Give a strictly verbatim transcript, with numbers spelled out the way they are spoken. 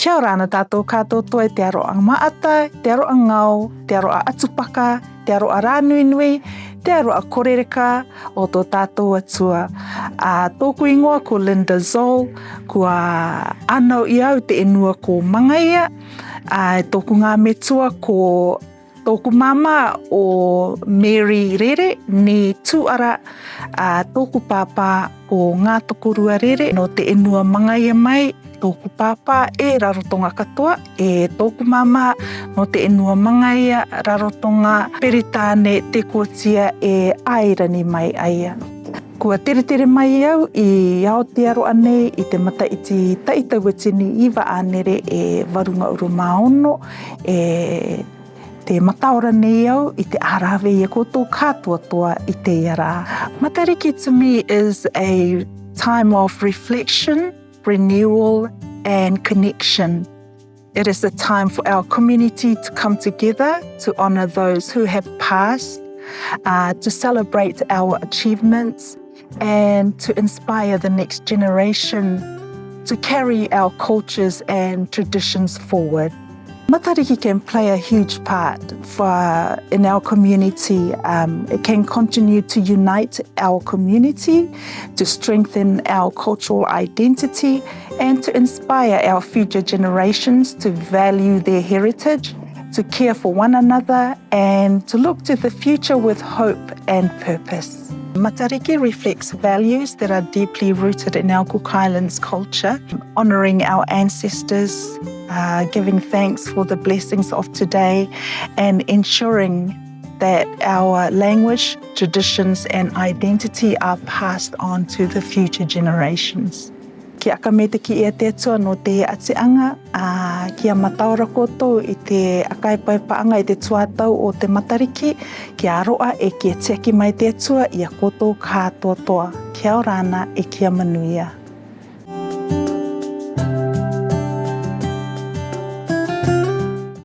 Kia ora na tātou kātoatoa i te aroha maata, te aroha ngao, te aroha atupaka, te aroha rānuinui, te aroha korereka o tō tātou Atua. Ā, tōku ingoa ko Linda Zol, kua ānau i au te enua ko Mangaia, ā, tōku ngā metua ko tōku māmā o Mary Rere, ni Tuara, ā, tōku pāpā o Ngātokorua Rere, nō te enua Mangaia mai, tōku pāpā e Rarotonga katoa, e tōku māmā nō te enua Mangaia, Rarotonga, Peretāne, Te Kotia, e Airani mai a ia. Kua teretere mai au i Aotearoa nei i te mataʻiti taʻi tauatini iva ānere e varu ngahuru mā ono, e te mataora nei au i te ārāveia koutou kātoatoa i teie rā. Matariki to me is a time of reflection, renewal and connection. It is a time for our community to come together to honour those who have passed, uh, to celebrate our achievements, and to inspire the next generation to carry our cultures and traditions forward. Matariki can play a huge part for, in our community. Um, it can continue to unite our community, to strengthen our cultural identity, and to inspire our future generations to value their heritage, to care for one another, and to look to the future with hope and purpose. Matariki reflects values that are deeply rooted in our Cook Islands culture, honouring our ancestors, uh, giving thanks for the blessings of today, and ensuring that our language, traditions and identity are passed on to the future generations. Kia aka mete ki ia te Atua nō te atiʻanga, ā, kia mataora koutou i te akaipaipaaga i te tuatau o te Matariki, kia roa e kia tiaki mai te Atua ia koutou kātoatoa. Kia ora na e kia manuia.